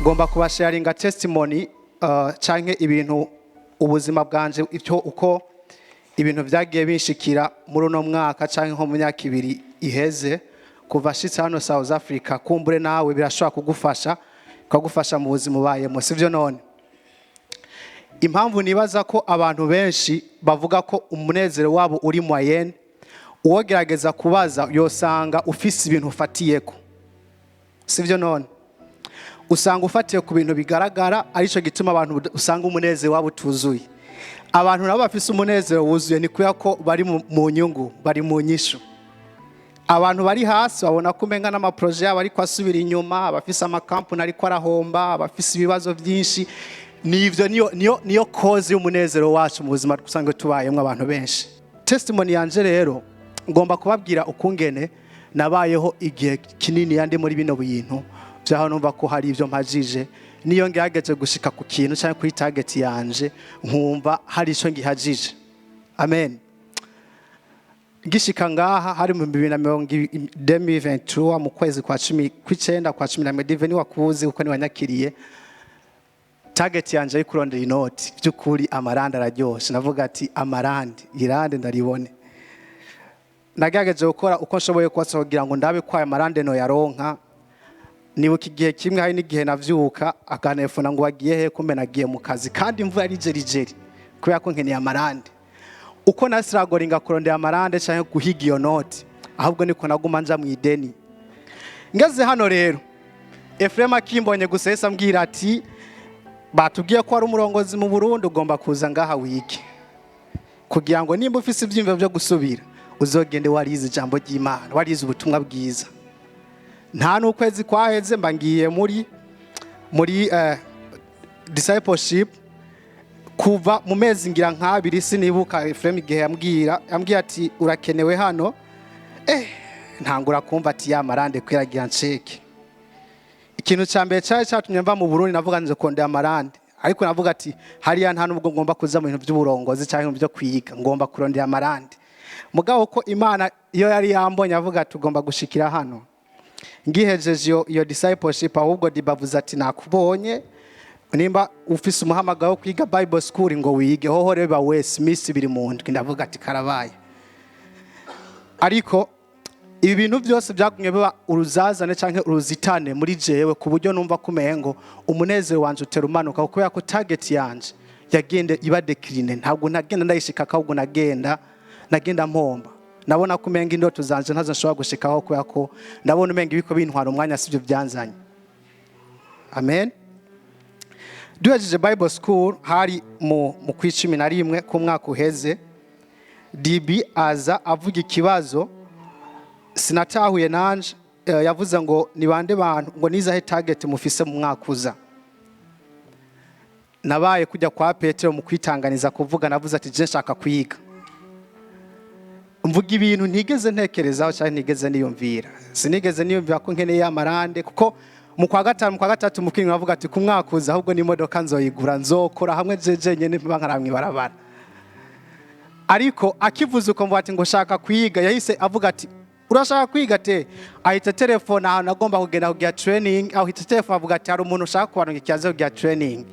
Ngomba kubasharinga testimony canke ibintu ubuzima bwanje, icyo uko ibintu byagiye binshikira muri uno mwaka canke nko mu myaka 2 iheze kuva nshitse hano South Africa. Kumbure nawe birashobora kugufasha, bikagufasha mu buzima ubayemo, sivyo? None impamvu nibaza ko abantu benshi bavuga ko umunezero wabo uri moyenne, uwogerageza kubaza yosanga ufise ibintu ufatiyeko, sivyo? None usanga ufatiye ku bintu bigaragara, arico gituma abantu usanga umunezero wabo utuzuye. Abantu nabo bafise umunezero wuzuye ni kubera ko bari mu nyungu, bari mu nyishu. Abantu bari hasi babona ko umenga n'amaprojet yabo ariko asubira inyuma, abafise amakampuni ariko arahomba, abafise ibibazo byinshi. Nivyo niyo cause y'umunezero wacu mu buzima dusanzwe tubayemo abantu benshi. Testimony yanje rero, ngomba kubabwira ukungene nabayeho igihe kinini yandi muri bino bintu byaho, numva ko hari ibyo mpajije, niyo ngerageje gushika ku kintu cyangwa kuri target yanje, nkumva hari icyo ngihajije. Amen. Ngishika ngaha hari mu 2023, mu kwezi kwa cumi kw'icenda, kwa 11. Dive ni wakuzi kuko niwanyakiriye. Target yanje yo kurondera inoti, by'ukuri amarandi araryoshe. Navuga ati amarandi, irande ndaribone. Nagerageje gukora uko nshoboye kose kugira ngo ndabe ko aya marande no yaronka. Nibuka igihe kimwe, hari n'igihe navyuka akanefona ngo wagiye he, kumbe nagiye mu kazi kandi imvura ari jerijeri, kubera ko nkeneye amarande. Uko nasiragoringa kurondera amarande canke guhiga iyo noti, ahubwo niko naguma nja mu ideni. Ngeze hano rero, Efrem akimbonye gusa yahise ambwira ati batubwiye ko ari umurongozi mu Burundi, ugomba kuza ngaha wige kugira ngo nimba ufise ivyiyumviro byo gusubira, uzogende warize ijambo ry'Imana, warize ubutumwa bwiza. Nta n'ukwezi kwaheze mba ngiye muri discipleship. Kuva mu mezi ngira nk'abiri, sinibuka Efrem igihe yambwira, yambwiye ati urakenewe hano. Ntangura kumva ati ya marande kwiragira nceke. Ikintu cya mbere cyari cyatumye mva mu Burundi, navuga nje kondera amarande, ariko navuga ati hariya nta nubwo ngomba kuza mu bintu by'uburongozi cyangwa mu byo kwiga, ngomba kurondera amarande. Mugabo ko Imana iyo yari yambonye, avuga ati ugomba gushikira hano. Ngihejeje iyo discipleship, ahubwo dibavuze ati nakubonye, nimba ufise umuhamagaro wo kwiga Bible school ngo wige hoho reba wese iminsi 2 mu ndwi. Ndavuga ati karabaye. Ariko ibi bintu byose byagumye biba uruzazane canke uruzitane muri jewe, ku buryo numva kumengo umunezero wanje utera umanuka, kubera ko target yanje yagende iba décline. Ntabwo nagenda ndayishika, ahubwo nagenda mpomba. Nabona ko umenga indoto zanje ntazo nshobora gushikaho, kubera ko ndabona umenga ibiko bintwara umwanya sibyo byanzanye. Amen. Duhejeje Bible school, hari mu kw'icumi na rimwe k'umwaka uheze, DB aza avuga ikibazo sinatahuye nanje. Yavuze ngo ni bande bantu, ngo nizahe target mufise mu mwaka uza? Nabaye kujya kwa Petero mu kwitanganiza kuvuga, navuze ati je nshaka kwiga. Mvuga ibintu ntigeze ntekerezaho cyangwa ntigeze niyumvira. Sinigeze niyumvira ko nkeneye amarande, kuko mu kwa gatanu, mu kwa gatatu, mu kwinga bavuga ati ku mwaka uza ahubwo n'imodoka nzoyigura, nzokora hamwe jeje nyene mba nkaramwe ibarabara. Ariko akivuze uko, mvuga ati ngo shaka kwiga, yahise avuga ati urashaka kwiga te? Ahita telefone ahantu agomba kugenda kugira training, aho ahita telefone avuga ati hari umuntu ushaka kubarungikira aze kugira training,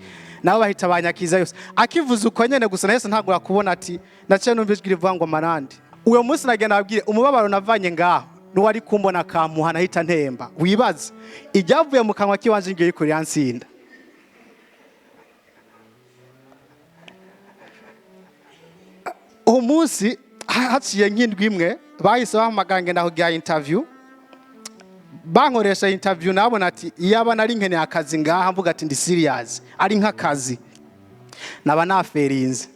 nabo bahita banyakiza yose. Akivuze uko nyene gusa, nahise ntagura kubona ati naciye numva ijwi rivuga ngo amarande. Uwo munsi nagenda nabwire umubabaro navanye ngaho, n'uwari kumbona akampuha nahita ntemba. Wibaze iryavuye mu kanwa kiwanje ngiye kuri yansinda. Uwo munsi haciye nk'indwi imwe, bahise bahamagara ngenda kugira interview. Bankoresha interview, nabona ati iyaba nari nkeneye akazi ngaha, mvuga ati ndi serious, ari nk'akazi naba naferinze.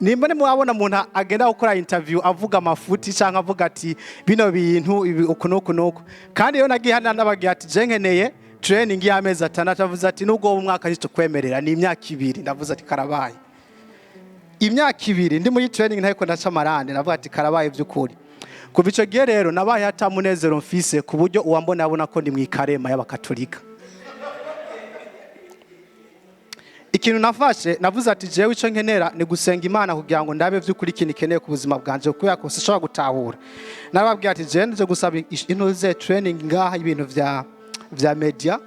Nimba nimwabona umuntu agenda gukora interview avuga amafuti cyangwa avuga ati bino bintu ibi uku n'uku n'uku, kandi iyo nagiye hano nabagiye ati je nkeneye training y'amezi 6, avuze ati nubwo wowe umwaka ntitukwemerera, ni imyaka 2. Ndavuze ati karabaye. Imyaka 2 ndi muri training ntariko ndaca amarande. Navuga ati karabaye by'ukuri. Kuva ico gihe rero nabaye ata munezero mfise, ku buryo uwambona abona ko ndi mu ikarema y'abakatolika. Ikintu nafashe, navuze ati jewe ico nkenera ni gusenga Imana kugira ngo ndabe vy'ukuri ikintu ikeneye ku buzima bwanje, kubera ko sinshobora gutahura. Narababwiye ati jewe nje gusaba intuze training ngaha ibintu vya media,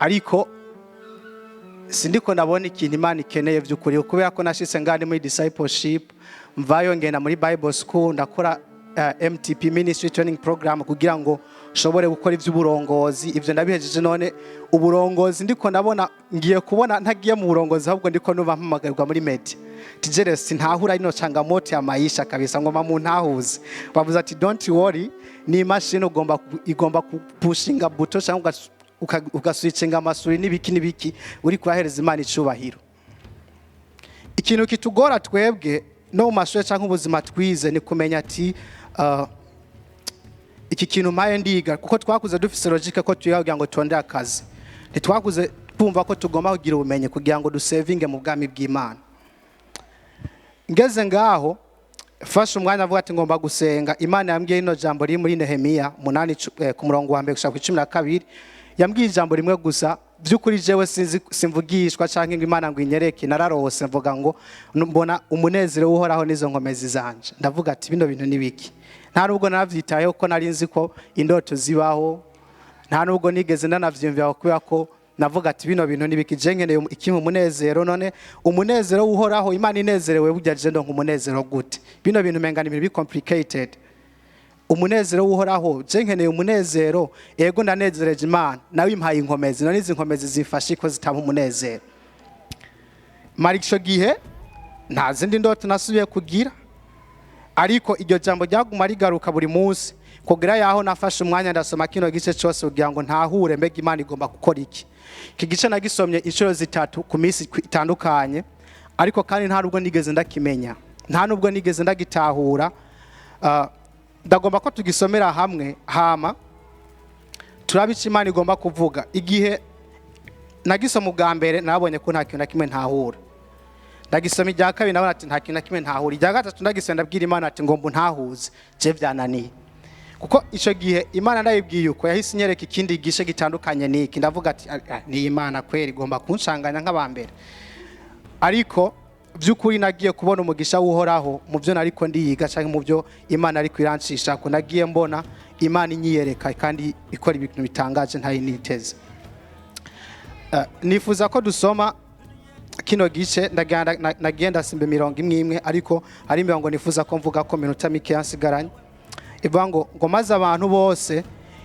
Ariko sindiko ndabona ikintu Imana ikeneye by'ukuri, kubera ko nashitse ngandi muri discipleship, mvayo ngenda muri Bible school, ndakora MTP, Ministry Training Program, kugira ngo nshobore gukora iby'uburongozi. Ibyo ndabihejeje. None uburongozi ndiko ndabona ngiye kubona ntagiye mu burongozi, ahubwo ndiko numva mpamagarirwa muri media. Tijeres ntahura ino changamoto ya maisha kabisa, ngoma mu ntahuze. Bavuze ati: "Don't worry, ni imashini ugomba igomba kupushinga buto cyangwa ugaswitchinga amasuri n'ibiki n'ibiki, uri kubahereza Imana icubahiro." Ikintu kitugora twebwe no mu mashuri cyangwa ubuzima twize ni kumenya ati iki kintu mpaye ndiga, kuko twakuze dufise logique ko twiga kugira ngo tondere akazi. Ntitwakuze twumva ko tugomba kugira ubumenyi kugira ngo dusevinge mu bwami bw'Imana. Ngeze ngaho, fashe umwanya avuga ati ngomba gusenga. Imana yambwiye ino jambo riri muri Nehemiya 8 ku murongo wa 1 gushika ku 12. Yambwiye ijambo rimwe gusa. By'ukuri jewe sinzi, simvugishwa canke ngo Imana ngo inyereke. Nararose mvuga ngo mbona umunezero w'Uhoraho n'izo nkomezi zanje. Ndavuga ati bino bintu ni biki? Nta nubwo naravyitayeho ko nari nzi ko indoto zibaho. Nta nubwo nigeze ndanavyiyumvira, kubera ko navuga ati bino bintu ni biki? Je nkeneye ikimpa umunezero. None umunezero w'Uhoraho, Imana inezerewe, burya je ndonka umunezero gute? Bino bintu umenga ni ibintu bi complicated. Umunezero w'Uhoraho, je nkeneye umunezero. Ego, ndanezereje Imana, nawe impaye inkomezi. None izi nkomezi zifashe ko zitampa umunezero? Mara ico gihe nta zindi ndoto nasubiye kugira, ariko iryo jambo ryaguma rigaruka buri munsi, kugira yaho nafashe umwanya ndasoma kino gice cyose kugira ngo ntahure mbega Imana igomba gukora iki. Iki gice nagisomye inshuro zitatu ku minsi itandukanye, ariko kandi nta nubwo nigeze ndakimenya, nta nubwo nigeze ndagitahura. Ndagomba ko tugisomera hamwe, hama turabe icyo Imana igomba kuvuga. Igihe nagisoma ubwa mbere, nabonye ko nta kintu na kimwe ntahura. Ndagisoma irya kabiri, nabona ati nta kintu na kimwe ntahura. Irya gatatu ndagisoma, ndabwira Imana ati ngomba untahuze, je byananiye. Kuko icyo gihe Imana ndayibwiye uko, yahise inyereka ikindi gice gitandukanye n'iki. Ndavuga ati: "Ah, ah, ni Imana kweri igomba kunshanganya nk'abambere." Ariko by'ukuri nagiye kubona umugisha w'Uhoraho mu byo nariko ndiyiga cyangwa mu byo Imana ariko irancisha ko. Nagiye mbona Imana inyiyereka kandi ikora ibintu bitangaje ntari niteze. Nifuza ko dusoma kino gice. Nagiye ndasimba imirongo imwe imwe, ariko hari imirongo nifuza ko mvuga ko minota mike yansigaranye. Ivuga ngo maze abantu bose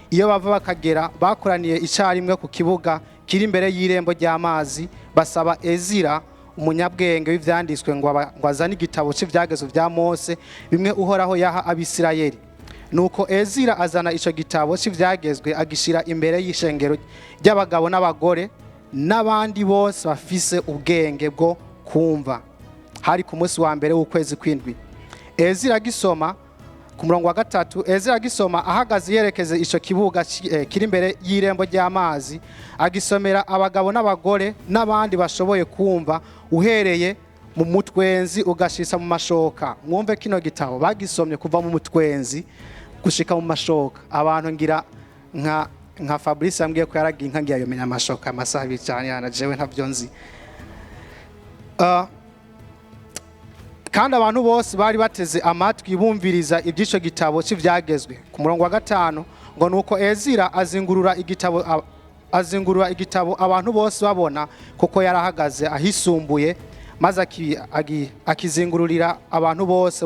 iyo bava bakagera bakoraniye icyarimwe ku kibuga kiri imbere y'irembo ry'amazi, basaba Ezira umunyabwenge w'ivyanditswe ngo azane igitabo cy'ivyagezwe vya Mose, bimwe Uhoraho yaha Abisirayeli. Nuko Ezira azana ico gitabo cy'ivyagezwe, agishira imbere y'ishengero ry'abagabo n'abagore n'abandi bose bafise ubwenge bwo kumva. Hari ku munsi wa mbere w'ukwezi kw'indwi. Ezira agisoma, ku murongo wa 3, Ezira agisoma ahagaze yerekeze ico kibuga kiri imbere y'irembo ry'amazi, agisomera abagabo n'abagore n'abandi bashoboye kumva, uhereye mu mutwenzi ugashitsa mu mashoka. Mwumve, kino gitabo bagisomye kuva mu mutwenzi gushika mu mashoka. Abantu ngira nka Fabrice yambwiye ko yaragiye inka, ngiye yomenya amashoka amasaha 2 cyane, yana jewe ntavyo nzi. Kandi abantu bose bari bateze amatwi bumviriza iby'icyo gitabo cy'ibyagezwe. Ku murongo wa 5 ngo nuko Ezira azingurura igitabo abantu bose babona, kuko yarahagaze ahisumbuye, maze akizingururira abantu bose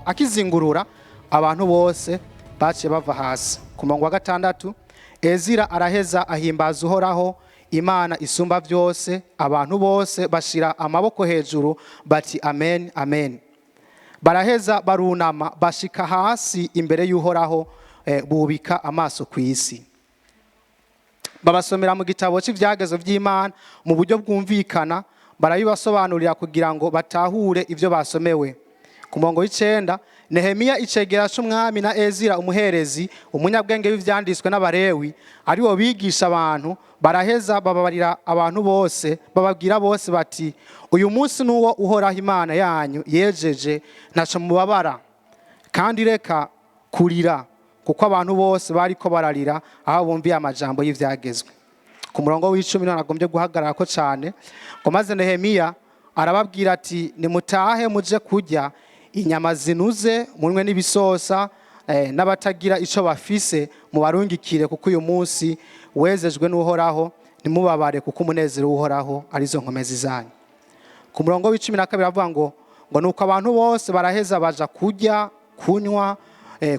akizingurura abantu bose baciye bava hasi. Ku murongo wa 6, Ezira araheza ahimbaza Uhoraho Imana isumba byose. Abantu bose bashira amaboko hejuru bati: "Amen, amen." Baraheza barunama bashika hasi imbere y'Uhoraho, bubika amaso ku isi. Babasomera mu gitabo cy'ibyagezo by'Imana mu buryo bwumvikana, barabibasobanurira kugira ngo batahure ibyo basomewe. Ku murongo w'9, Nehemiya icegera c'umwami na Ezira umuherezi umunyabwenge w'ivyanditswe n'Abarewi aribo bigisha abantu baraheza bababarira abantu bose, bababwira bose bati: "Uyu munsi nuwo Uhoraho Imana yanyu yejeje, ntaco mubabara kandi reka kurira." Kuko abantu bose bariko bararira aho bumviye amajambo y'ivyagezwe. Ku murongo w'10 niho nagombye guhagarara ko cyane, ngo maze Nehemiya arababwira ati: "Nimutahe muje kurya inyama zinuze, munywe n'ibisosa, n'abatagira ico bafise mubarungikire, kuko uyu munsi wezejwe n'Uhoraho." Ntimubabare, kuko umunezero w'Uhoraho arizo nkomezi zanyu. Ku murongo wa 12 avuga ngo nuko abantu bose baraheza baja kurya, kunywa,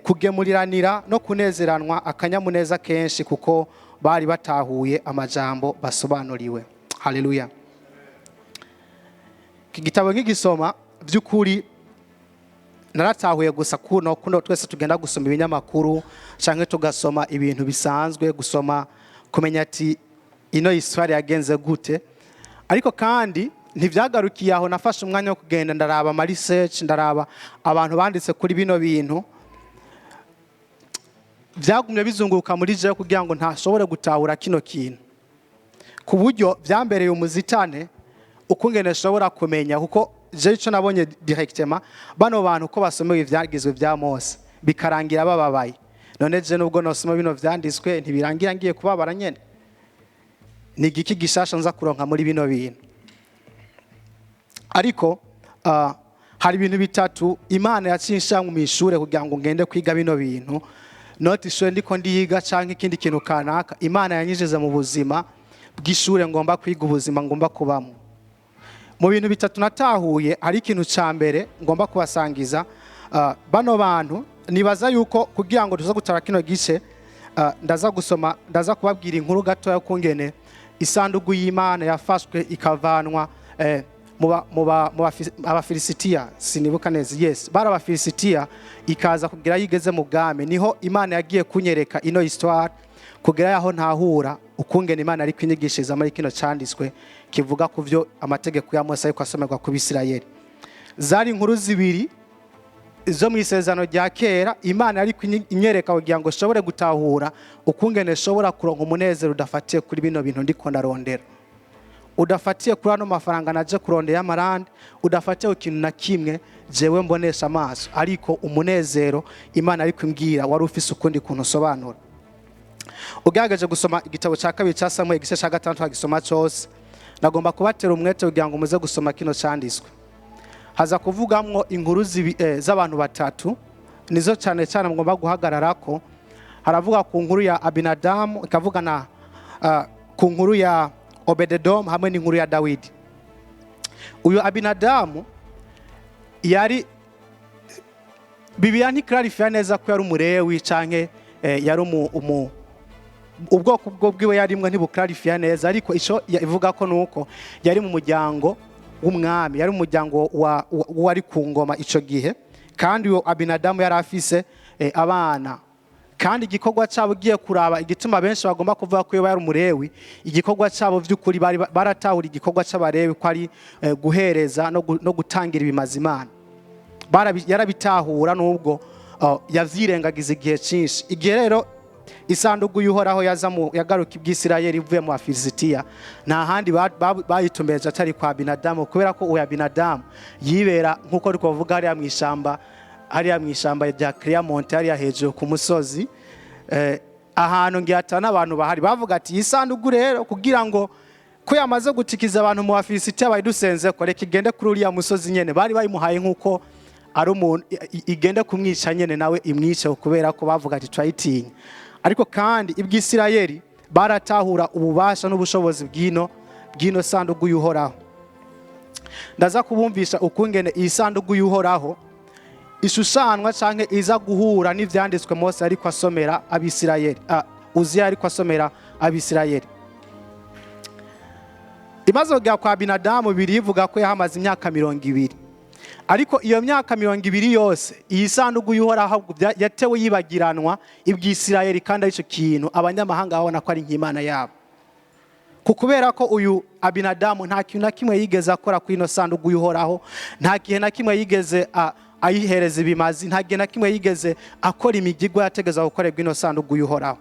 kugemuriranira no kunezeranwa akanyamuneza kenshi, kuko bari batahuye amajambo basobanuriwe. Haleluya! Iki gitabo nkigisoma, by'ukuri naratahuye gusa kuno twese tugenda gusoma ibinyamakuru canke tugasoma ibintu bisanzwe, gusoma kumenya ati ino histoire yagenze gute. Ariko kandi ntivyagarukiye aho. Nafashe umwanya wo kugenda ndaraba ama research, ndaraba abantu banditse kuri bino bintu. Byagumye bizunguruka muri jewe kugira ngo ntashobore gutahura kino kintu, ku buryo byambereye umuzitane ukungene nshobora kumenya, kuko je ico nabonye directement, bano bantu ko basomewe ivyagizwe vya Mose bikarangira bababaye, none je nubwo nosoma bino vyanditswe ntibirangira ngiye kubabara nyene? Ni igiki gishasha nza kuronka muri bino bintu? Ariko hari ibintu bitatu Imana yaciye insha mu ishure kugira ngo ngende kwiga bino bintu. Not ishure ndiko ndiga canke ikindi kintu kanaka, Imana yanyinjiza mu buzima bw'ishure, ngomba kwiga ubuzima ngomba kubamo. Mu bintu bitatu natahuye, hari ikintu ca mbere ngomba kubasangiza. Bano bantu, nibaza yuko kugira ngo tuze gutara kino gice, ndaza gusoma, ndaza kubabwira inkuru gatoya kungene isanduku y'Imana yafashwe ikavanwa mu Abafilisitiya. Sinibuka neza, yes, bari Abafilisitiya, ikaza kugira yigeze mu bwami. Niho Imana yagiye kunyereka ino histoire, kugira yaho ntahura ukungene Imana ari kwinyigishiriza muri kino canditswe kivuga ku byo amategeko ya Mose ariko asomerwa ku Bisirayeli. Zari inkuru zibiri zo mu Isezerano rya Kera Imana yari inyereka kugira ngo nshobore gutahura ukungene nshobora kuronka umunezero udafatiye kuri bino bintu ndiko ndarondera, udafatiye kuri ano mafaranga naje kurondera y'amarande, udafatiye ku kintu na kimwe jewe mbonesha amaso. Ariko umunezero Imana ari kumbwira wari ufise ukundi kuntu usobanura. Ugerageje gusoma igitabo cya kabiri cya Samuel, igice cya gatandatu, agisoma cyose. Nagomba kubatera umwete kugira ngo muze gusoma kino cyanditswe. Haza kuvugamwo inkuru z'abantu batatu, nizo cyane cyane mugomba guhagararako. Haravuga ku nkuru ya Abinadamu, ikavuga na ku nkuru ya Obededomu hamwe n'inkuru ya Dawidi. Uyu Abinadamu yari, Bibiliya ntikararifiya neza ko yari Umurewi canke yari ubwoko bwo bwiwe yarimwe, ntibukararifiya neza. Ariko ico ivuga ko nuko yari mu muryango w'umwami, yari mu muryango wari ku ngoma ico gihe. Kandi uwo Abinadamu yari afise abana, kandi igikorwa cyabo, ugiye kuraba igituma benshi bagomba kuvuga ko yari Umurewi, igikorwa cyabo by'ukuri bari baratahura igikorwa cy'Abarewi ko ari guhereza no gutangira ibimazi Imana. Yarabitahura nubwo yavyirengagiza igihe cyinshi. Igihe rero isanduku y'Uhoraho yaza mu yagaruka ibw'Isirayeli ivuye mu Bafilisitiya, nta handi bayitumbeje atari kwa Abinadamu, kubera ko uyu Abinadamu yibera, nk'uko turi kuvuga, hariya mu ishamba, hariya mu ishamba rya Claremont, hariya hejuru ku musozi, ahantu ngira ata n'abantu bahari. Bavuga ati iyi sanduku rero, kugira ngo ko yamaze gutikiza abantu mu Bafilisitiya bayidusenze ko, reka igende kuri uriya musozi nyene bari bayimuhaye nk'uko ari umuntu, igende kumwica nyene, nawe imwice, kubera ko bavuga ati turayitinya. Ariko kandi ibw'Isirayeli baratahura ububasha n'ubushobozi bw'ino sanduku y'Uhoraho. Ndaza kubumvisha ukungene iyi sanduku y'Uhoraho ishushanwa canke iza guhura n'ivyanditswe Mose ariko asomera Abisirayeli, Uziya ariko asomera Abisirayeli. Imaze kugera kwa Abinadamu, birivuga ko yahamaze imyaka 20. Ariko iyo myaka 20 yose iyi sanduku y'Uhoraho yatewe yibagiranwa ibw'Isirayeli, kandi aricyo kintu abanyamahanga babona ko ari nk'imana yabo. Kubera ko uyu Abinadamu nta kintu na kimwe yigeze akora kuri ino sanduku y'Uhoraho, nta gihe na kimwe yigeze ayihereza ibimazi, nta gihe na kimwe yigeze akora imigigwa yategeza gukorerwa ino sanduku y'Uhoraho.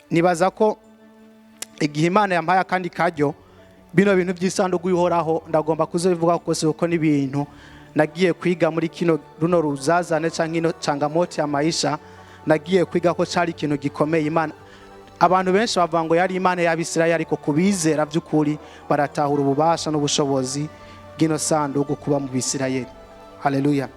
Nibaza ko igihe Imana yampaye akandi karyo, bino bintu by'isanduku y'Uhoraho ndagomba kuzobivuga kose, kuko n'ibintu nagiye kwiga muri kino runo ruzazane canke ino changamoto ya maisha, nagiye kwiga ko cari ikintu gikomeye. Imana, abantu benshi bavuga ngo yari Imana y'Abisirayeli, ariko kubizera by'ukuri baratahura ububasha n'ubushobozi bw'ino sanduku kuba mu Bisirayeli. Haleluya!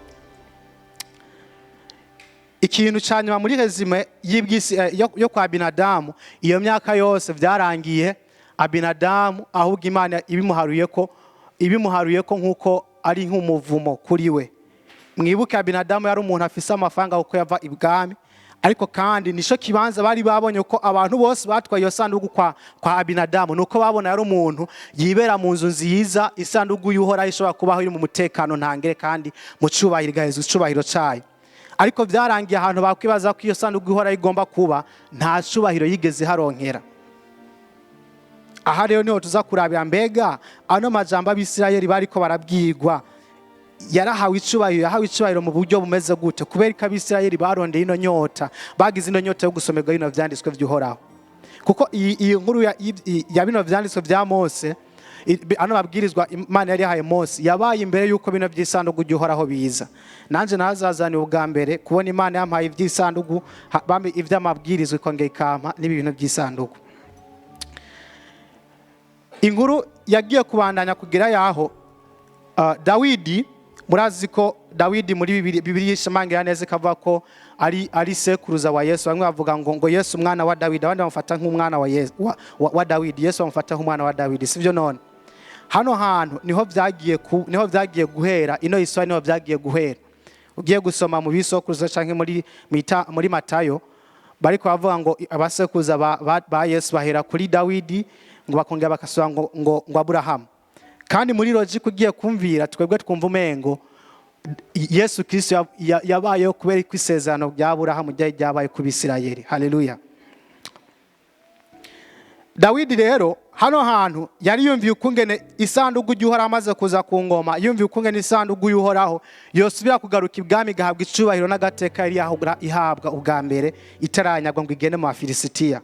Ikintu cya nyuma muri résumé y'ibwisi yo kwa Abinadamu, iyo myaka yose byarangiye Abinadamu ahubwo Imana ibimuharuye ko nk'uko ari nk'umuvumo kuri we. Mwibuke, Abinadamu yari umuntu afise amafaranga kuko yava ibwami, ariko kandi nico kibanza bari babonye ko abantu bose batwaye iyo sanduku kwa Abinadamu, nuko babona yari umuntu yibera mu nzu nziza. Isanduku y'Uhoraho ishobora kubaho iri mu mutekano ntangere kandi mu cubahiro, igaheza icubahiro cayo. Ariko byarangiye ahantu bakwibaza ko iyo sanduku ihoraho igomba kuba, nta cubahiro yigeze iharonkera. Aha rero niho tuza kurabira mbega ano majambo Abisirayeli bariko barabwirwa yarahawe icubahiro, yahawe icubahiro mu buryo bumeze gute? Kubera ko Abisirayeli barondeye ino nyota, bagize ino nyota yo gusomerwa bino vyanditswe vy'Uhoraho. Kuko iyi nkuru ya bino vyanditswe vya Mose, ano mabwirizwa Imana yari yahaye Mose, yabaye imbere yuko bino vy'isanduku ry'Uhoraho biza. Nanje nazazaniye ubwa mbere kubona Imana yampaye ivy'isanduku, bambe ivy'amabwirizwa, ikongera ikampa n'ibi bintu by'isanduku. Inkuru yagiye kubandanya kugera yaho Dawidi, murazi ko Dawidi muri Bibiri yishimangira neza ikavuga ko ari sekuruza wa Yesu. Bamwe bavuga ngo Yesu umwana wa Dawidi, abandi bamufata nk'umwana wa Yesu, wa Dawidi, Yesu bamufata nk'umwana wa Dawidi, sivyo? None hano hantu niho vyagiye guhera ino histoire, niho vyagiye guhera. Ugiye gusoma mu bisokuruza canke muri Matayo, bariko bavuga ngo abasekuruza ba Yesu bahera kuri Dawidi, ngo bakongera bakasubira ngo Aburahamu. Kandi muri logique ugiye kumvira, twebwe twumva umengo Yesu Kristo yabayeho kubera ko isezerano rya Aburahamu ryari ryabaye ku Bisirayeli. Haleluya! Dawidi rero hano hantu yari yumviye ukungene isanduku y'Uhoraho, amaze kuza ku ngoma, yumviye ukungene isanduku y'Uhoraho yosubira kugaruka ibwami, igahabwa icubahiro n'agateka yari yahora ihabwa ubwa mbere itaranyagwa ngo igende mu Bafilisitiya.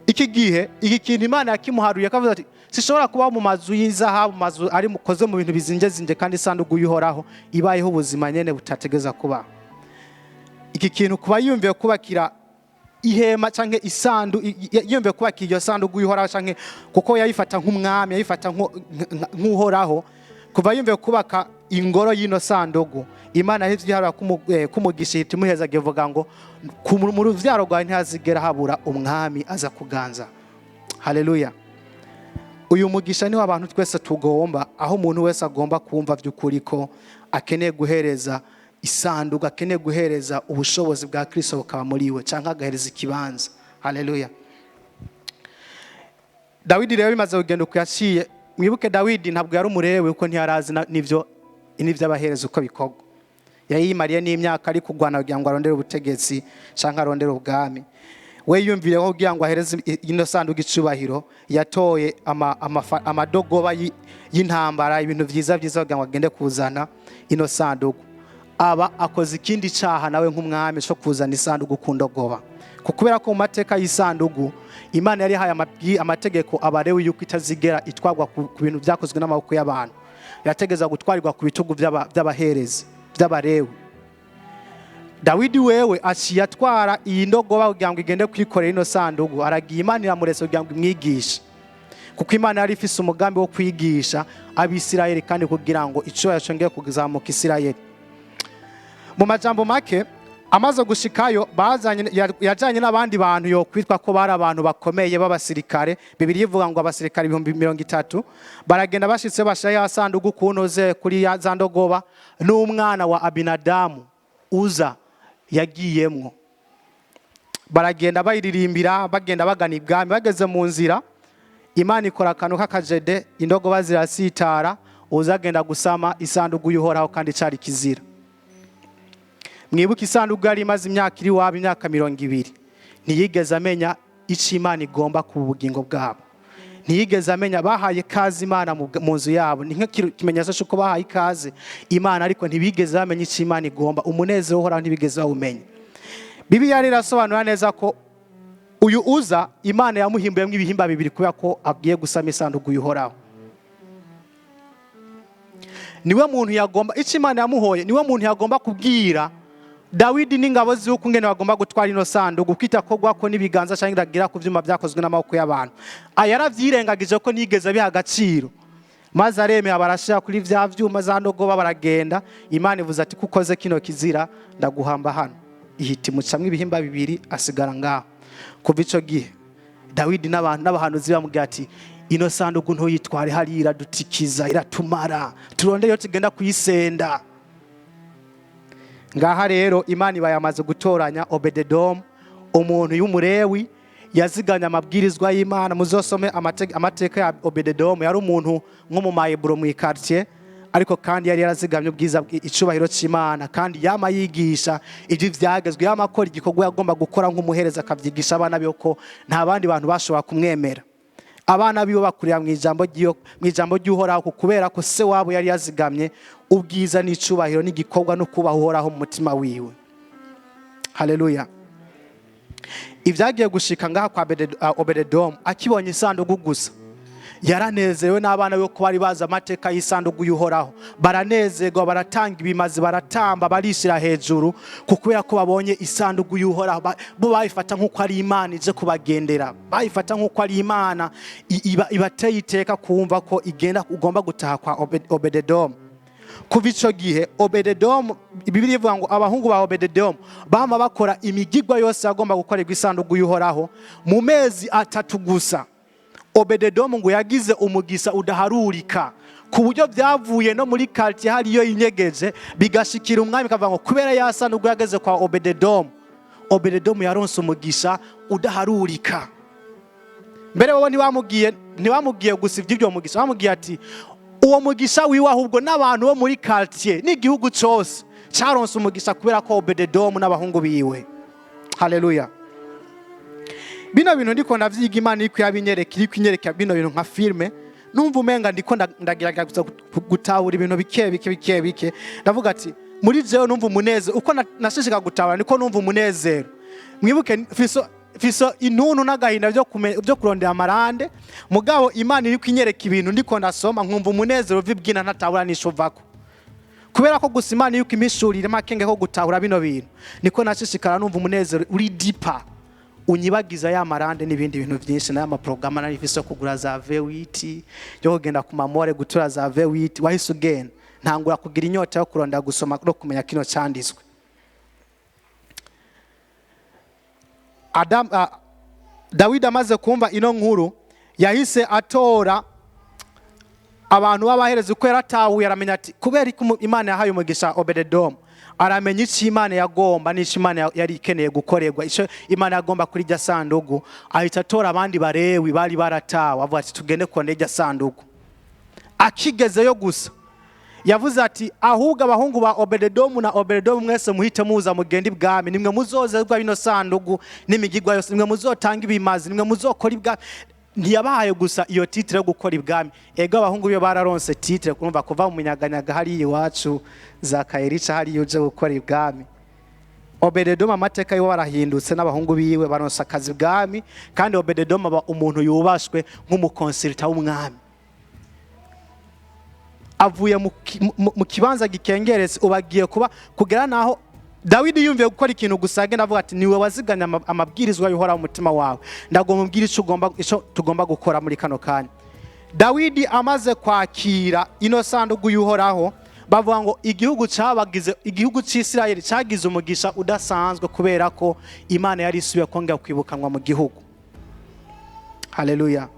Iki gihe iki kintu Imana yakimuharuye, akavuga ati: "Sishobora kubaho mu mazu y'izahabu, mu mazu ari mukoze mu bintu bizingezinge, kandi isanduku y'Uhoraho ibayeho ubuzima nyene butategeza kubaho." Iki kintu kuba yumviye kubakira ihema canke isandu, yumviye kubakira iyo sanduku y'Uhoraho, canke kuko yayifata nk'umwami, yayifata nk'Uhoraho, kuva yumviye kubaka ingoro y'ino sanduku, Imana yahise iharura kumugisha, ihita imuheza, ivuga ngo mu ruvyaro rwawe ntihazigera habura umwami aza kuganza. Haleluya! Uyu mugisha niwo abantu twese tugomba, aho umuntu wese agomba kumva by'ukuri ko akeneye guhereza isanduku, akeneye guhereza ubushobozi bwa Kristo bukaba muri we, cyangwa agahereza ikibanza. Haleluya! Dawidi rero bimaze kugenda uko yaciye, mwibuke Dawidi ntabwo yari umurewe, kuko ntiyarazi n'ivyo abahereza uko bikorwa. Yari yimariye n'imyaka ari kurwana kugira ngo arondere ubutegetsi cyangwa arondere ubwami. We yumvire ko kugira ngo ahereze ino sanduku icubahiro, yatoye amadogoba y'intambara, ibintu vyiza vyiza, kugira ngo agende kuzana ino sanduku. Aba akoze ikindi caha nawe nk'umwami co kuzana isanduku ku ndogoba, kubera ko mu mateka y'isanduku Imana yari yahaye amategeko Abarewi yuko itazigera itwarwa ku bintu vyakozwe n'amaboko y'abantu, yategeza gutwarirwa ku bitugu by'abaherezi, by'Abarewi. Dawidi wewe aciye atwara iyi ndogoba kugira ngo igende kwikorera ino sanduku. Aragiye, Imana iramuretse kugira ngo imwigishe, kuko Imana yari ifise umugambi wo kwigisha Abisirayeli, kandi kugira ngo icubahiro congere kuzamuka Isirayeli. Mu majambo make, amaze gushikayo, bazanye yajanye n'abandi bantu yokwitwa ko bari abantu bakomeye b'abasirikare. Bibiliya ivuga ngo abasirikare 30,000. Baragenda, bashitse bashira ya sanduku kunoze kuri ya za ndogoba, n'umwana wa Abinadamu Uza yagiyemwo. Baragenda bayiririmbira, bagenda bagana ibwami. Bageze mu nzira, Imana ikora akantu k'akajede, indogoba zirasitara, Uza agenda gusama isanduku y'Uhoraho, kandi cari kizira. Mwibuke, isanduku yari imaze imyaka iri iwabo, imyaka 20. Ntiyigeze amenya icyo Imana igomba ku bugingo bwabo, ntiyigeze amenya. Bahaye ikaze Imana mu nzu yabo, ni nk'ikimenyetso cy'uko bahaye ikaze Imana, ariko ntibigeze bamenya icyo Imana igomba. Umunezero uhoraho ntibigeze bawumenya. Bibiliya rero irasobanura neza ko uyu Uza Imana yamuhimbuyemo ibihimba bibiri kubera ko agiye gusama isanduku y'Uhoraho. Niwe muntu yagomba icyo Imana yamuhoye, niwe muntu yagomba kubwira Dawidi n'ingabo z'uko ingene bagomba gutwara ino sanduku, kwita ko n'ibiganza cyangwa iragira ku byuma byakozwe n'amaboko y'abantu. Yaravyirengagije ko nigeze abiha agaciro, maze aremera, barashira kuri vya vyuma za ndogoba, baragenda. Imana ivuze ati: "Kukoze kino kizira, ndaguhamba hano." Ihita imucamwo ibihimba bibiri, asigara ngaho. Kuva ico gihe Dawidi n'abantu n'abahanuzi bamubwira ati: "Ino sanduku ntuyitware hariya, iradutikiza, iratumara, turondere iyo tugenda kuyisenda." Ngaha rero Imana iba yamaze gutoranya Obededomu, umuntu y'Umurewi yaziganye amabwirizwa y'Imana. Muzosome amateka ya Obededomu. Yari umuntu nko mu mayeburo mu iquartier, ariko kandi yari yarazigamye ubwiza, icubahiro cy'Imana, kandi yama yigisha ibyo vyagezwe, yama akora igikorwa yagomba gukora nk'umuhereza, akavyigisha abana biwe, ko nta bandi bantu bashobora kumwemera. Abana biwe bakurira mu ijambo ry'Uhoraho, kubera ko se wabo yari yazigamye ubwiza n'icubahiro n'igikorwa no kubaha Uhoraho mu mutima wiwe. Haleluya! Ibyagiye gushika ngaha kwa Obededomu, akibonye isanduku gusa yaranezerewe, n'abana be ko bari bazi amateka y'isanduku y'Uhoraho, baranezerwa, baratanga ibimazi, baratamba, barishira hejuru, kubera ko babonye isanduku y'Uhoraho. Bo bayifata nk'uko ari Imana ije kubagendera, bayifata nk'uko ari Imana ibateye iteka kumva ko igenda ugomba gutaha kwa Obededomu. Kuva ico gihe Obededomu, Bibiliya ivuga ngo abahungu ba Obededomu bama bakora imigigwa yose yagomba gukorerwa isanduku y'Uhoraho. Mu mezi 3 gusa Obededomu ngo yagize umugisa udaharurika, ku buryo byavuye no muri quartier hariyo inyegeje, bigashikira umwami, kavuga ngo kubera ya sanduku yageze kwa Obededomu, Obededomu yaronse umugisha udaharurika. Mbere wowe ntibamubwiye gusa iby'ibyo mugisha, bamubwiye ati uwo mugisha wiwe, ahubwo n'abantu bo muri quartier n'igihugu cyose cyaronse umugisha kubera ko Obededomu n'abahungu biwe. Haleluya! Bino bintu ndiko ndavyiga, Imana iriko yabinyereka, iriko inyereka bino bintu nka filme. Numva umenga ndiko ndagerageza gutahura ibintu bike bike bike bike. Ndavuga ati muri jewe numva umunezero uko nashishika gutahura, niko numva umunezero. Mwibuke fiso intuntu n'agahinda byo kurondera amarande, mugabo Imana iriko inyereka ibintu, ndiko ndasoma nkumva umunezero uva ibwina ntatahura n'isho uvako, kubera ko gusa Imana yuko impishurira makenge ko gutahura bino bintu, niko nashishikara numva umunezero uri deeper, unyibagiza ya marande n'ibindi bintu byinshi n'aya maporogaramu nari mfise yo kugura za V8, yo kugenda ku mamore gutura za V8. Wahise ugenda ntangura kugira inyota yo kurondera gusoma no kumenya kino cyanditswe. Dawidi amaze kumva ino nkuru, yahise atora abantu b'abaherezi, uko yaratahuye aramenya ati kubera ko Imana yahaye umugisha Obededomu, aramenya icyo Imana yagomba n'icyo Imana yari ikeneye gukorerwa, icyo Imana yagomba kuri irya sandugu. Ahita atora abandi Barewi bari baratawe, avuga ati: "Tugende kone irya sandugu." Akigezeyo gusa yavuze ati: "Ahubwo abahungu ba Obededomu na Obededomu mwese muhite muza mugende ibwami, nimwe muzozerwa bino sandugu n'imigigwa yose, nimwe muzotanga ibimazi, nimwe muzokora ibwami." Ntiyabahaye gusa iyo titre yo gukora ibwami. Ego, abahungu biyo bararonse titre, kumva kuva mu munyaganyaga hariya iwacu za Kayerica hariya uje gukora ibwami. Obededomu amateka yiwe barahindutse, n'abahungu biwe baronse akazi ibwami, kandi Obededomu aba umuntu yubashwe nk'umuconsultant w'umwami. Avuye mu kibanza gikengeretse, ubu agiye kuba kugera naho Dawidi yumviye gukora ikintu gusa, agenda avuga ati: "Niwe waziganye amabwirizwa y'Uhoraho umutima wawe, ndagomba umbwire icyo ugomba, icyo tugomba gukora muri kano kanya." Dawidi amaze kwakira ino sanduku y'Uhoraho, bavuga ngo igihugu cyabagize, igihugu cy'Isirayeli cyagize umugisha udasanzwe, kubera ko Imana yari isubiye kongera kwibukanwa mu gihugu. Haleluya!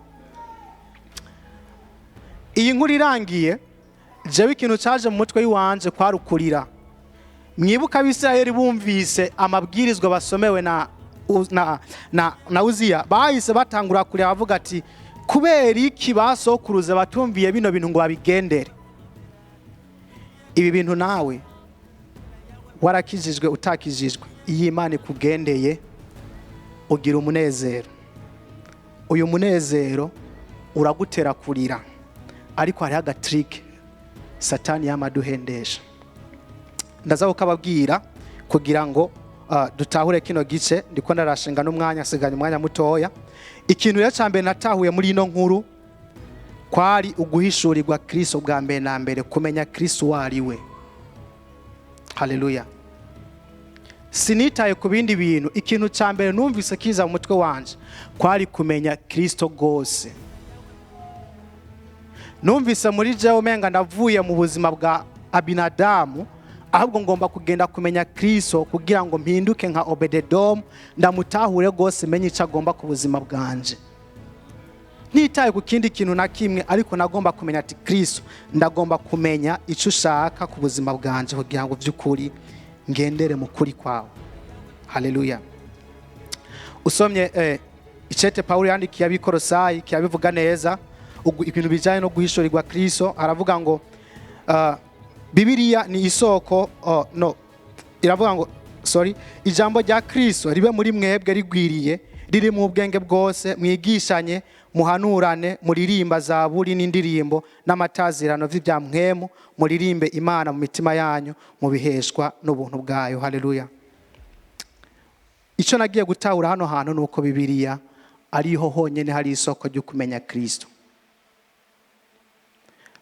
Iyi nkuru irangiye, jewe ikintu cyaje mu mutwe w'iwanje kwari ukurira. Mwibuka Abisirayeli bumvise amabwirizwa basomewe na Uziya, bahise batangura kureba, bavuga ati: "Kubera iki basokuruza batumviye bino bintu ngo babigendere?" Ibi bintu, nawe warakijijwe, utakijijwe, iyo Imana ikugendeye ugira umunezero. Uyu munezero uragutera kurira, ariko hariho agatrick Satani yama aduhendesha. Ndaza kukababwira kugira ngo dutahure kino gice. Ndiko ndarashinga n'umwanya, asiganye umwanya mutoya. Ikintu rero cya mbere natahuye muri ino nkuru kwari uguhishurirwa Kristo bwa mbere na mbere, kumenya Kristo uwo ari we. Haleluya! Sinitaye ku bindi bintu. Ikintu cya mbere numvise kiza mu mutwe wanje kwari kumenya Kristo rwose. Numvise muri jewe umenga ndavuye mu buzima bwa Abinadamu, Ahubwo ngomba kugenda kumenya Kristo kugira ngo mpinduke nka Obededomu, ndamutahure rwose, menye icyo agomba ku buzima bwanje, ntitaye ku kindi kintu na kimwe. Ariko nagomba kumenya ati: "Kristo, ndagomba kumenya icyo ushaka ku buzima bwanje kugira ngo by'ukuri ngendere mu kuri kwawe." Haleluya! Usomye icete Pawulo yandikiye Abikorosayi kirabivuga neza ibintu bijyanye no guhishurirwa Kristo. Aravuga ngo Bibiliya ni isoko, oh, no, iravuga ngo, sorry, "Ijambo rya Kristo ribe muri mwebwe rigwiriye, riri mu bwenge bwose, mwigishanye, muhanurane, muririmba zaburi n'indirimbo n'amatazirano vy'ibya mpwemu, muririmbe Imana mu mitima yanyu, mubiheshwa n'ubuntu bwayo." Haleluya! Icyo nagiye gutahura hano hantu ni uko Bibiliya ariho honyine hari isoko ryo kumenya Kristo.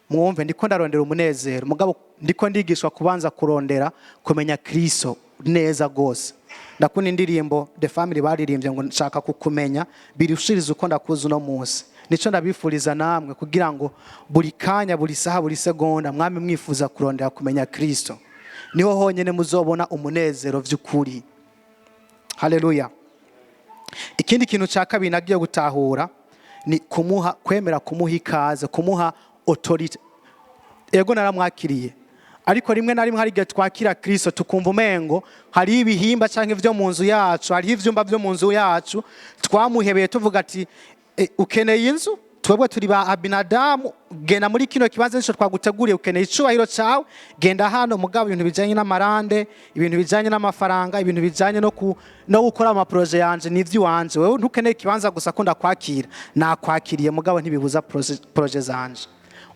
Mwumve, ndiko ndarondera umunezero, mugabo ndiko ndigishwa kubanza kurondera kumenya Kristo neza rwose. Ndakunda indirimbo The Family baririmbye ngo "Nshaka kukumenya birushiriza uko ndakuzi uno munsi". Nico ndabifuriza namwe, kugira ngo buri kanya, buri saha, buri segonda mwami mwifuza kurondera kumenya Kristo. Niho honyine muzobona umunezero vy'ukuri. Haleluya! Ikindi kintu cya kabiri nagiye gutahura ni kumuha, kwemera kumuha ikaze, kumuha autorité. Ego, naramwakiriye, ariko rimwe na rimwe hari igihe twakira Kristo tukumva umengo hariho ibihimba cyangwa ibyo mu nzu yacu, hariho ivyumba byo mu nzu yacu twamuhebeye, tuvuga ati: "Ukeneye inzu, twebwe turi ba Abinadamu, genda muri kino kibanza, nico twaguteguriye. Ukeneye icubahiro cawe, genda hano. Mugabo ibintu bijanye n'amarande, ibintu bijanye n'amafaranga, ibintu bijanye no gukora amaprojets yanje ni ivy'iwanje. Wewe ntukeneye ikibanza gusa ko ndakwakira, nakwakiriye, mugabo ntibibuza projets zanje."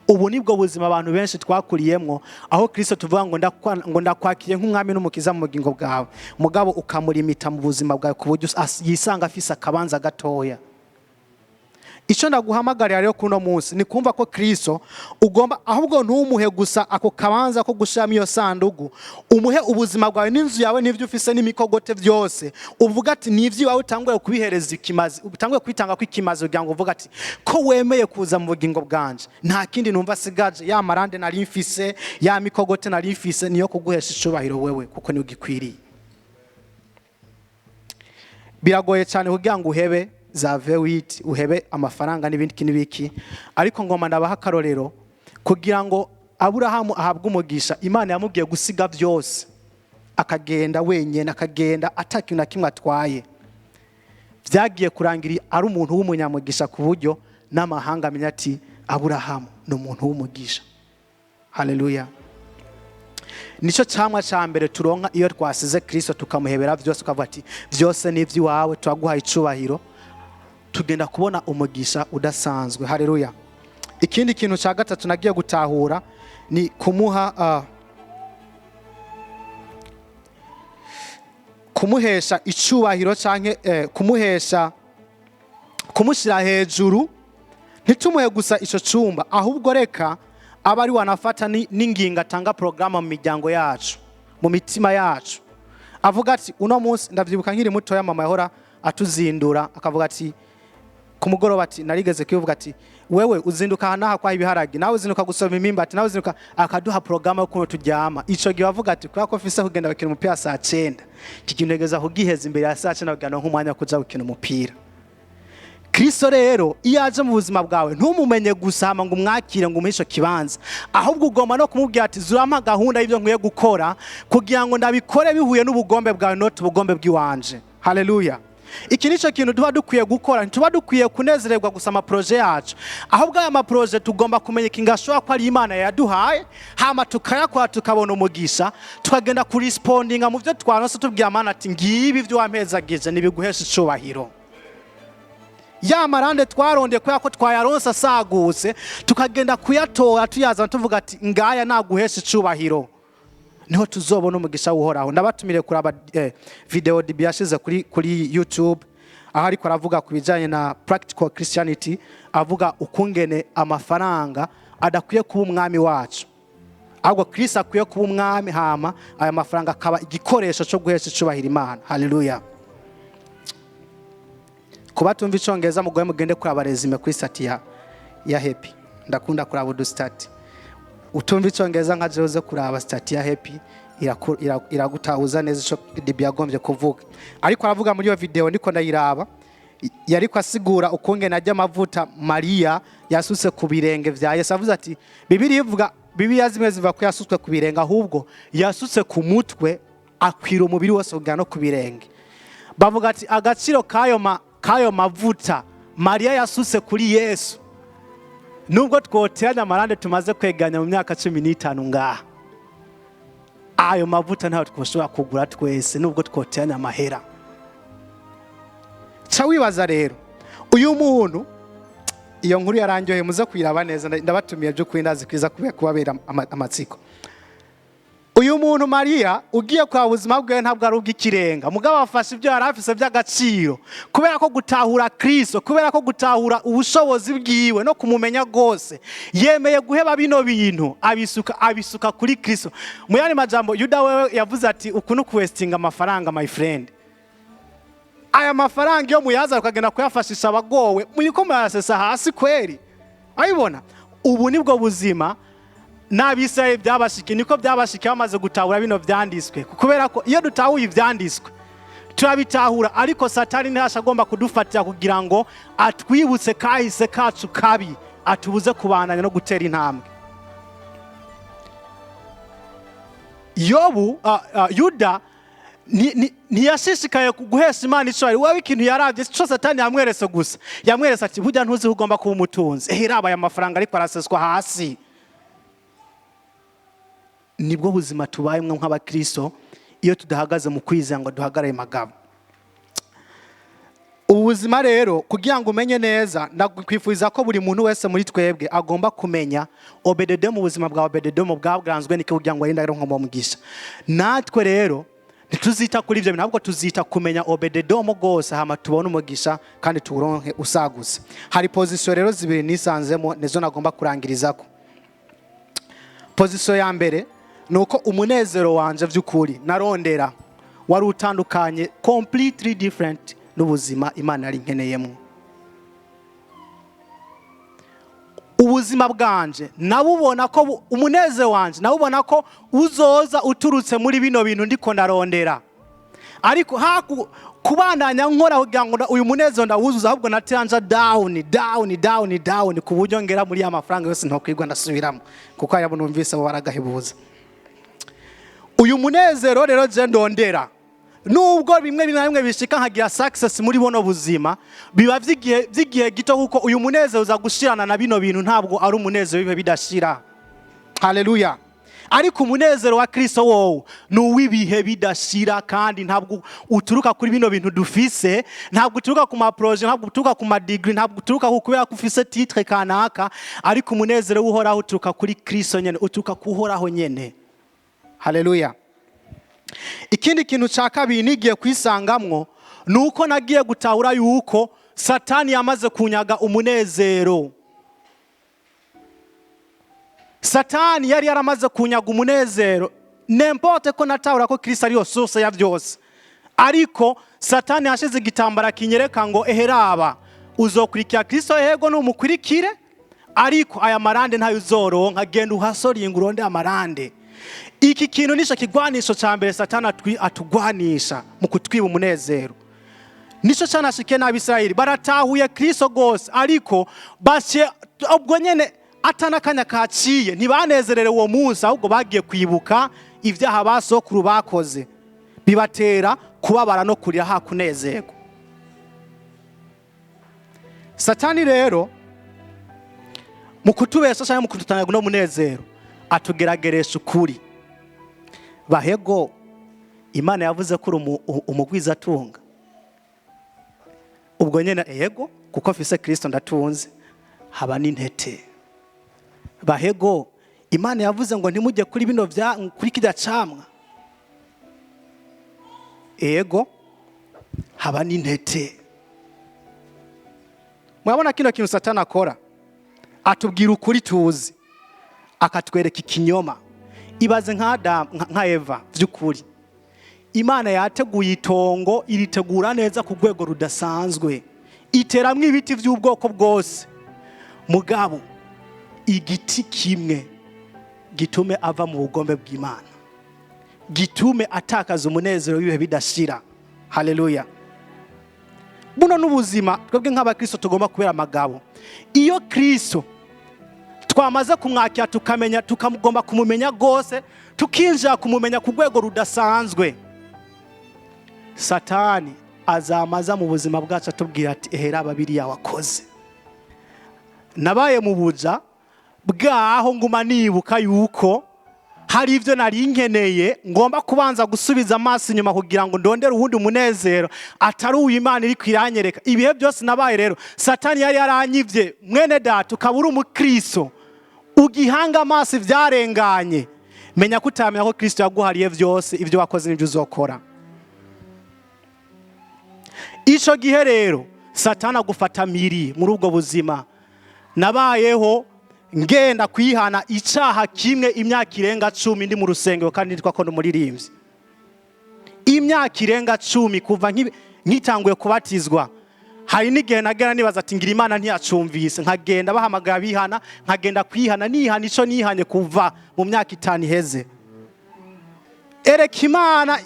Ubu nibwo buzima abantu benshi twakuriyemwo, aho Kristo tuvuga ngo ngo ndakwakiriye nk'umwami n'umukiza mu bugingo bwawe, mugabo ukamurimita mu buzima bwawe ku buryo yisanga afise akabanza gatoya. Icyo ndaguhamagarira rero kuno munsi ni kumva ko Kristo ugomba ahubwo ntumuhe gusa ako kabanza ko gushiramo iyo sandugu, umuhe ubuzima bwawe n'inzu yawe n'ibyo ufise n'imikogote byose. Uvuga ati ni iby'iwawe, utanguye kubihereza ikimazi, utanguye kwitanga ko ikimazi, kugira ngo uvuge ati ko wemeye kuza mu bugingo bwanje, nta kindi numva asigaje. Ya marande nari mfise, ya mikogote nari mfise, niyo kuguhesha icubahiro wewe, kuko niwe ugikwiriye. Biragoye cyane kugira ngo uhebe za V8, uhebe amafaranga n'ibindi n'ibiki, ariko ngoma ndabaha akarorero. Kugira ngo Aburahamu ahabwe umugisha, Imana yamubwiye gusiga byose akagenda wenyine, akagenda atakintu na kimwe atwaye. Byagiye kurangira ari umuntu w'umunyamugisha, ku buryo n'amahanga amenya ati Aburahamu ni umuntu w'umugisha. Haleluya! Nicyo cyamwa cya mbere turonka iyo twasize Kirisito, tukamuhebera byose, tukavuga ati byose ni iby'iwawe, turaguhaye icubahiro. Tugenda kubona umugisha udasanzwe. Haleluya! Ikindi kintu cya gatatu nagiye gutahura ni kumuha kumuhesha icubahiro cyangwa kumuhesha, kumushyira hejuru. Ntitumuhe gusa icyo cyumba, ahubwo reka abe ari wanafata n'ingingo, atanga porogaramu mu miryango yacu, mu mitima yacu. Avuga ati uno munsi, ndabyibuka nkiri mutoya, mama yahora atuzindura akavuga ati ku mugoroba, ati narigeze kubivuga, ati wewe uzinduka aha n'aha kwaha ibiharage, nawe uzinduka gusoma imimbati, nawe uzinduka, akaduha porogaramu y'ukuntu turyama. Ico gihe bavuga ati kubera ko mfise kugenda gukina umupira saa 9, iki kintu ntegereza kugiheza imbere ya saa 9 kugira ngo nk'umwanya wo kuja gukina umupira. Kristo rero iyo aje mu buzima bwawe, ntumumenye gusa hama ngo umwakire, ngo umuhe ico kibanza, ahubwo ugomba no kumubwira ati zurampa gahunda y'ibyo nkwiye gukora kugira ngo ndabikore bihuye n'ubugombe bwawe, not ubugombe bw'iwanje. Haleluya! Iki nicyo kintu tuba dukwiye gukora. Ntituba dukwiye kunezererwa gusa amaprojets yacu, ahubwo aya maprojets tugomba kumenya ikintu ashobora ko ari Imana yaduhaye, hama tukayakora, tukabona umugisha, tukagenda kurespondinga mu byo twaronse, tubwira Imana ati ngibi ibyo wampezagije nibiguhesha icubahiro. Ya marande twarondeye kubera ko twayaronse asagutse, tukagenda kuyatora, tuyazana, tuvuga ati ngaya naguhesha icubahiro. Niho tuzobona umugisha w'Uhoraho. Ndabatumire kuraba video Dibi yashize kuri YouTube, aho ariko aravuga ku bijyanye na practical Christianity, avuga ukungene amafaranga adakwiye kuba umwami wacu, ahubwo Kristo akwiye kuba umwami, hama aya mafaranga akaba igikoresho cyo guhesha icubahiro Imana. Haleluya! Kuba tumva Icyongereza, mugoye mugende kuraba résumé kuri statut ya Happy. Ndakunda kuraba udustatus. Utumva Icyongereza nka jewe, uze kuraba statut ya Happy. Iragutahuza neza ico Dibi yagombye kuvuga. Ariko aravuga muri iyo video, ndiko ndayiraba, yariko asigura ukungene ajya amavuta Mariya yasutse ku birenge vya Yesu. Avuze ati Bibiliya ivuga, Bibiliya zimwe zivuga ko yasutswe ku birenge, ahubwo yasutse ku mutwe akwira umubiri wose kugera no ku birenge. Bavuga ati agaciro k'ayo mavuta Mariya yasutse kuri Yesu, nubwo twoteranya amarande tumaze kweganya mu myaka 15 ngaha, ayo mavuta ntayo twoshobora kugura twese nubwo twoteranya amahera. Ca wibaza rero uyu muntu, iyo nkuru yarangiye, muze kuyiraba neza, ndabatumiye by'ukuri, ndazi kwiza kubabera amatsiko. Uyu muntu Mariya, ugiye kwa buzima bwe ntabwo ari ubw'ikirenga, mugabo afashe ibyo yari afise by'agaciro kubera ko gutahura Kristo, kubera ko gutahura ubushobozi bwiwe no kumumenya rwose, yemeye guheba bino bintu, abisuka kuri Kristo. Mu yandi majambo, Yuda wewe yavuze ati uku ni ukuwastinga amafaranga, my friend. Aya mafaranga iyo muyaza ukagenda kuyafashisha abagowe, muriko murayasesa hasi kweri. Ayibona ubu nibwo buzima n'Abisirayeli byabashikiye, niko byabashikiye bamaze gutahura bino vyanditswe. Kubera ko iyo dutahuye ivyanditswe turabitahura, ariko Satani ntihasha agomba kudufatira kugira ngo atwibutse kahise kacu kabi, atubuze kubandanya no gutera intambwe. Yobu, Yuda ntiyashishikaye guhesha Imana icubahiro. Wewe ikintu yaravye co Satani yamweretse gusa, yamweretse ati burya ntuzi ko ugomba kuba umutunzi, ehe raba aya mafaranga ariko araseswa hasi. Nibwo buzima tubayemwo nk'abakristo iyo tudahagaze mu kwizera ngo duhagarare magabo. Ubu buzima rero, kugira ngo umenye neza, ndakwifuriza ko buri muntu wese muri twebwe agomba kumenya Obededomu, ubuzima bwa Obededomu bwabwanzwe n'iki kugira ngo arinde aronke umugisha. Natwe rero ntituzita kuri ibyo bintu, ahubwo tuzita kumenya Obededomu rwose, hama tubone umugisha kandi tuwuronke usagutse. Hari position rero zibiri nisanzemo, nizo nagomba kurangirizako. Position ya mbere ni uko umunezero wanje by'ukuri narondera wari utandukanye, completely different n'ubuzima Imana yari nkeneyemo. Ubuzima bwanje nabubona ko umunezero wanje nabubona ko uzoza uturutse muri bino bintu ndiko ndarondera, ariko haku kubandanya nkora kugira ngo uyu munezero ndawuzuza, ahubwo nateranja down, down, down, down, ku buryo ngera muri ya mafaranga yose ntokwirwa ndasubiramo, kuko ayabo numvise bo baragahebuza. Uyu munezero rero je ndondera, nubwo bimwe na bimwe bishika nkagira success muri buno buzima, biba vy'igihe gito, kuko uyu munezero uza gushirana na bino bintu, ntabwo ari umunezero w'ibihe bidashira. Haleluya! Ariko umunezero wa Kristo wowe ni uw'ibihe bidashira, kandi ntabwo uturuka kuri bino bintu dufise, ntabwo uturuka ku ma projets, ntabwo uturuka ku ma degree, ntabwo uturuka ku kubera ko ufise titre kanaka, ariko umunezero w'Uhoraho uturuka kuri Kristo nyene, uturuka ku Uhoraho nyene. Haleluya! Ikindi kintu cya kabiri nigiye kwisangamwo ni uko nagiye gutahura yuko Satani yamaze kunyaga umunezero. Satani yari yaramaze kunyaga umunezero. N'importe ko natahura ko Kristo ariyo source ya byose, ariko Satani yashize igitambara kinyereka ngo eheraba uzokurikira Kristo, yego numukurikire, ariko aya marande ntayo uzoronka, genda uhasoringa uronde amarande. Iki kintu nico kigwanisho ca mbere Satani atugwanisha mu kutwiba umunezero. Nico canashikiye n'Abisirayeli. Baratahuye Kristo gose, ariko bashe ubwo nyene atanakanya kaciye ntibanezerere uwo munsi, ahubwo bagiye kwibuka ibyaha basokuru bakoze, bibatera kubabara no kurira hakunezerwa. Satani rero mu kutubesha cyangwa mu kudutanga no munezero, atugerageresha ukuri. Bahego Imana yavuze ko uri umugwizatunga, ubwo nyene yego, kuko mfise Kristo ndatunze, haba n'intete. Bahego Imana yavuze ngo ntimujye kuri bino vya kuri kirya camwa, ego, haba n'intete. Murabona kino kintu Satani akora, atubwira ukuri tuzi, akatwereka ikinyoma. Ibaze nka Adamu, nka Eva, by'ukuri Imana yateguye itongo, iritegura neza ku rwego rudasanzwe, iteramwo ibiti by'ubwoko bwose, mugabo igiti kimwe gitume ava mu bugombe bw'Imana. Gitume atakaza umunezero w'ibihe bidashira. Haleluya! Buno n'ubuzima twebwe nk'abakristo tugomba kubera amagabo. Iyo Kristo twamaze kumwakira, tukamenya, tukamugomba kumumenya rwose, tukinjira kumumenya ku rwego rudasanzwe, Satani azamaza mu buzima bwacu atubwira ati: "Ehera biriya wakoze." Nabaye mu buja bwaho, nguma nibuka yuko hari ibyo nari nkeneye, ngomba kubanza gusubiza amaso inyuma kugira ngo ndondere uwundi munezero atari uyu Imana iri kwiranyereka ibihe byose. Nabaye rero Satani yari yaranyivye. Mwene data, ukaba uri umukristo ugihanga amaso ibyarenganye, menya ko utamenya ko Kristo yaguhariye byose, ibyo wakoze n'ibyo uzokora. Ico gihe rero Satani agufata miri. Muri ubwo buzima nabayeho, ngenda kwihana icaha kimwe imyaka irenga 10 ndi mu rusengero, kandi nitwa ko ndumuririmbyi. Imyaka irenga 10 kuva nkitanguye kubatizwa. Hari n'igihe nagera nibaza ati: "Ngira Imana ntiyacumvise." Nkagenda bahamagara bihana, nkagenda kwihana, nihana ico nihanye kuva mu myaka 5 iheze. Ereka Imana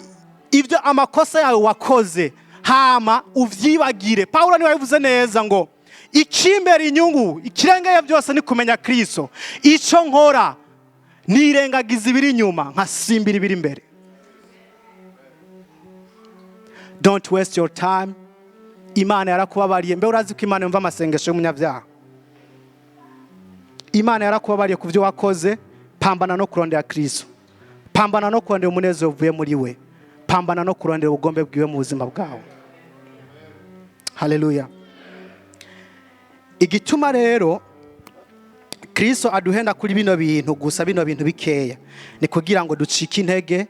ibyo amakosa yawe wakoze, hama uvyibagire. Pawulo niwe yabivuze neza ngo: "Ikimbera inyungu ikirengeye byose ni kumenya Kristo. Ico nkora, nirengagiza ibiri inyuma, nkasimbira ibiri imbere." Don't waste your time. Imana yarakubabariye. Mbe urazi ko Imana yumva amasengesho y'umunyabyaha? Imana yarakubabariye ku byo wakoze. Pambana no kurondera Kristo, pambana no kurondera umunezero uvuye muri we, pambana no kurondera ubugombe bwiwe mu buzima bwawe. Haleluya! Igituma rero Kristo aduhenda kuri bino bintu gusa, bino bintu bikeya, ni kugira ngo ducike intege,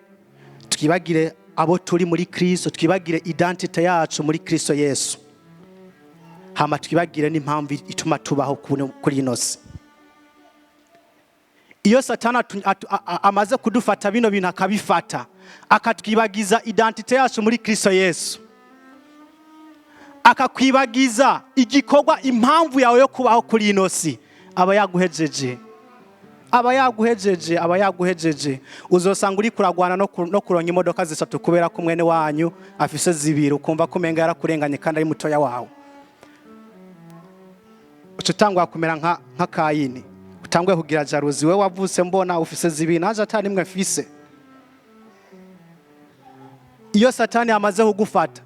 twibagire abo turi muri Kristo, twibagire identité yacu muri Kristo Yesu, hama twibagire n'impamvu ituma tubaho kuri ino si. Iyo Satani amaze kudufata bino bintu, akabifata, akatwibagiza identité yacu muri Kristo Yesu, akakwibagiza igikorwa, impamvu yawe yo kubaho kuri ino si, aba yaguhejeje, aba yaguhejeje, aba yaguhejeje. Uzosanga uri kuragwana no kuronka imodoka zitatu kubera ko mwene wanyu afise zibiri, ukumva ko umenga yarakurenganye kandi ari mutoya wawe. Uca utangura kumera nka Kayini, utanguye kugira jalousie: "We wavutse mbona ufise zibiri, naje ata nimwe mfise." Iyo Satani yamaze kugufata,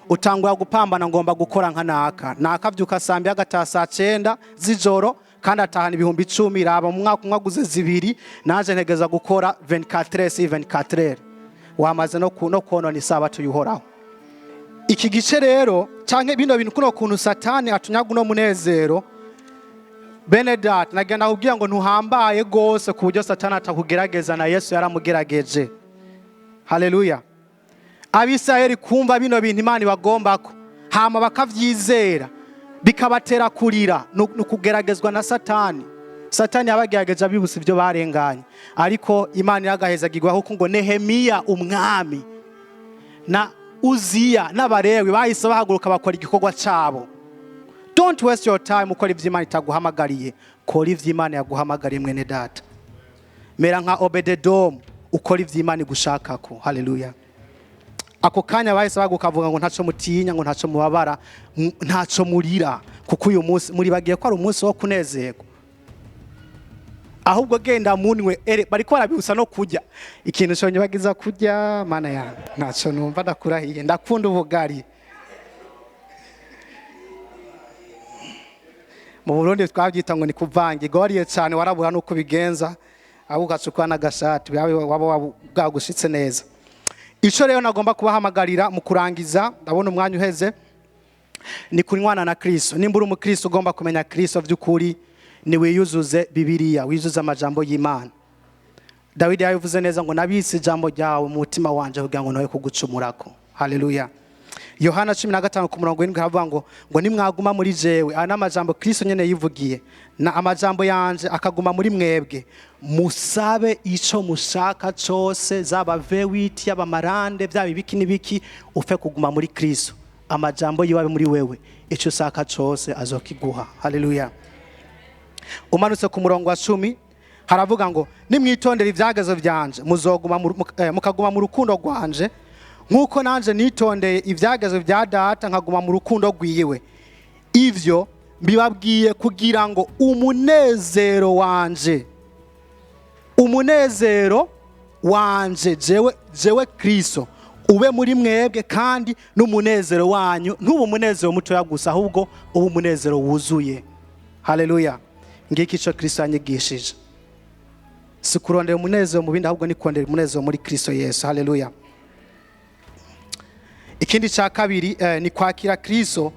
utangura gupambana: "Ngomba gukora nka naka. Naka avyuka saa 2, agataha saa 9 z'ijoro, kandi atahana 10,000. Raba, mu mwaka umwe aguze zibiri, naje ntegeza gukora 24 si 24." Wamaze no konona isabato y'Uhoraho. Iki gice rero, canke bino bintu, kuno kuntu Satani atunyaga uno munezero, bene data, nagenda kubwira ngo ntuhambaye gose ku buryo Satani atakugerageza. Na Yesu yaramugerageje. Haleluya! Abisirayeli kumva bino bintu Imana ibagombako, hama bakavyizera, bikabatera kurira, ni ukugeragezwa na Satani. Satani yabagerageje abibutsa ibyo barenganye, ariko Imana iragahezagirwa, kuko ngo Nehemiya umwami na Uziya n'Abarewi bahise bahaguruka, bakora igikorwa cabo. Don't waste your time ukora ivyo Imana itaguhamagariye. Kora ivyo Imana yaguhamagariye. Mwene data, mera nka Obededomu, ukora ivyo Imana igushakako. Haleluya! Ako kanya bahise baguka, bavuga ngo: "Ntaco mutinya," ngo: "Ntaco mubabara, ntaco murira, kuko uyu munsi muri bagiye ko ari umunsi wo kunezerwa. Ahubwo genda munwe." Ere bariko barabibutsa no kurya ikintu conyibagiza kurya. Mana yanjye, ntaco numva, ndakurahiye, ndakunda ubugari. Mu Burundi twabyita ngo ni kuvangirwa. Wariye cyane, warabura nuko ubigenza, ahubwo ugacukura n'agashati waba bwagushitse neza. Ico rero nagomba kubahamagarira mu kurangiza, ndabona umwanya uheze, ni kunywana na Kristo. Nimba uri umukristo ugomba kumenya Kristo by'ukuri, ni wiyuzuze Bibiliya, wiyuzuze amajambo y'Imana. Dawidi yabivuze neza ngo: "Nabitse ijambo ryawe mu mutima wanje kugira ngo noye kugucumurako." Haleluya! Yohana 15 ku murongo w'7 haravuga ngo: "Nimwaguma muri jewe," aya ni amajambo Kristo nyene yivugiye, "na amajambo yanje akaguma muri mwebwe, musabe ico mushaka cose." Zaba V8, yaba marande, byaba ibiki n'ibiki, upfe kuguma muri Kristo, amajambo yiwe abe muri wewe, ico ushaka cose azokiguha. Haleluya! Umanutse ku murongo wa 10 Haravuga ngo: "Nimwitondera ibyagezo byanje, muzoguma mukaguma mu rukundo rwanje, nk'uko nanje nitondeye ibyagezo bya Data, nkaguma mu rukundo rwiwe. Ivyo mbibabwiye kugira ngo umunezero wanje jewe Kristo ube muri mwebwe, kandi n'umunezero wanyu ntube umunezero mutoya gusa, ahubwo ube umunezero wuzuye." Haleluya! Ngiki ico Kristo yanyigishije: si kurondera umunezero mu bindi, ahubwo ni kurondera umunezero muri Kristo Yesu. Haleluya! Ikindi cya kabiri ni kwakira Kristo.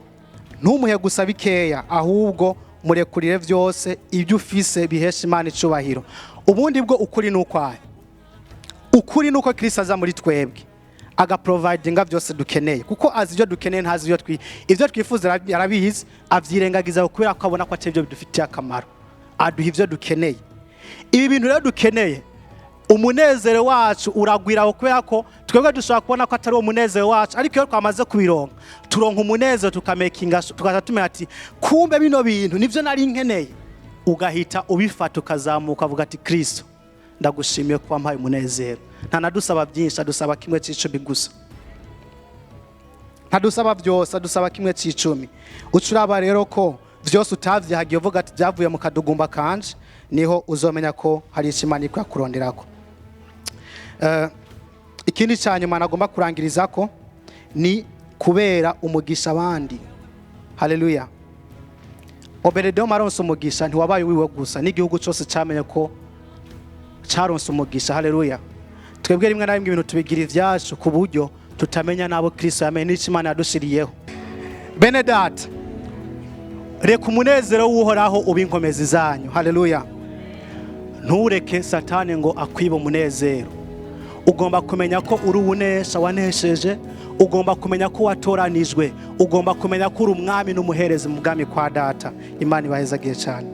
Ntumuhe gusa bikeya, ahubwo murekurire byose ibyo ufise bihesha Imana icubahiro. Ubundi bwo ukuri ni ukwayo, ukuri ni uko Kristo aza muri twebwe, agaprovidinga byose dukeneye, kuko azi ibyo dukeneye, ntazi ibyo twifuza. Arabizi, avyirengagiza kubera ko abona ko atari byo bidufitiye akamaro. Aduha ibyo dukeneye. Ibi bintu rero dukeneye, umunezero wacu uragwira aho, kubera ko twebwe dushobora kubona ko atari uwo munezero wacu, ariko iyo twamaze kubironka, turonka umunezero, tukamakinga, tukaza tumenya ati: "Kumbe bino bintu nivyo nari nkeneye." Ugahita ubifata, ukazamuka, ukavuga ati: "Kristo, ndagushimiye kuba mpaye umunezero." Ntanadusaba byinshi, adusaba kimwe c'icumi gusa. Ntadusaba byose, adusaba kimwe c'icumi. Uca uraba rero ko vyose utavyihagiye, uvuga ati: "Byavuye mu kadugumba kanje." Niho uzomenya ko hari ico Imana iriko irakuronderako. Ikindi cya nyuma nagomba kurangiriza ko ni kubera umugisha abandi. Haleluya! Obededomu aronse umugisha, ntiwabaye wiwe gusa, n'igihugu cyose cyamenye ko caronse umugisha. Haleluya! Twebwe rimwe na rimwe ibintu tubigira ivyacu ku buryo tutamenya n'abo Kristo yamenye n'icyo Imana yadushiriyeho. Bene Data, reka umunezero w'Uhoraho ube inkomezi zanyu. Haleluya! Ntureke Satani ngo akwibe umunezero. Ugomba kumenya ko uri uwunesha, wanesheje. Ugomba kumenya ko watoranijwe. Ugomba kumenya ko uri umwami n'umuherezi mu bwami kwa Data. Imana ibahezagiye cyane.